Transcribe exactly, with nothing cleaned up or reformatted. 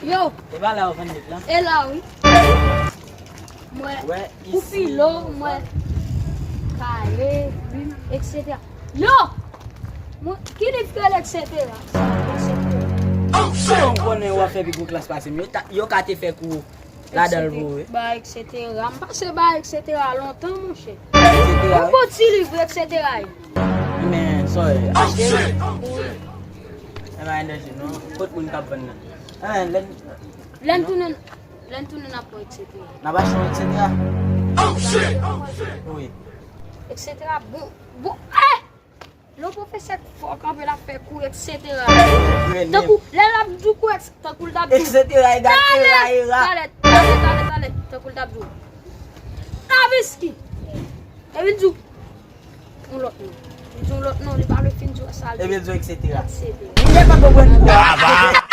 Yo, E pa la ou vann liv lan. E la wi. Mwen, Wè, pou filo, mwen, kaye, plim, etsetera. Yo! Mwen, ki liv ke l etsetera? Etsetera. Ou konnen w ap fè pi gwo klas pase m. Yo ta- Yo ka te fè kou ladan l pou ou, wi. Ba etsetera. M pase ba etsetera lontan, monchè. Etsetera, Yon bon ti liv, etsetera. wi. Men, sorry. Achte wi. E pa enerji, non. Kot moun k ap vann nan? Ah, lè n- Lè n tounen, lè n tounen n ap pran etsetera. N ap achte yon etsetera? Wi. Etsetera. Bon, bon, eh! Lè pwofesè fò kanpe l ap fè kou, etsetera. Tankou, lè l ap di kou, et- tankou l t ap di. Etsetera egal Talè, era, era. Talè, talè, talè, talè, tankou l t ap di. Taviski. Epi l di yon lòt non. Li di yon lòt non, li pa vle fin di sa l di. Epi l di etsetera. Etsetera. Mwen pa konprann.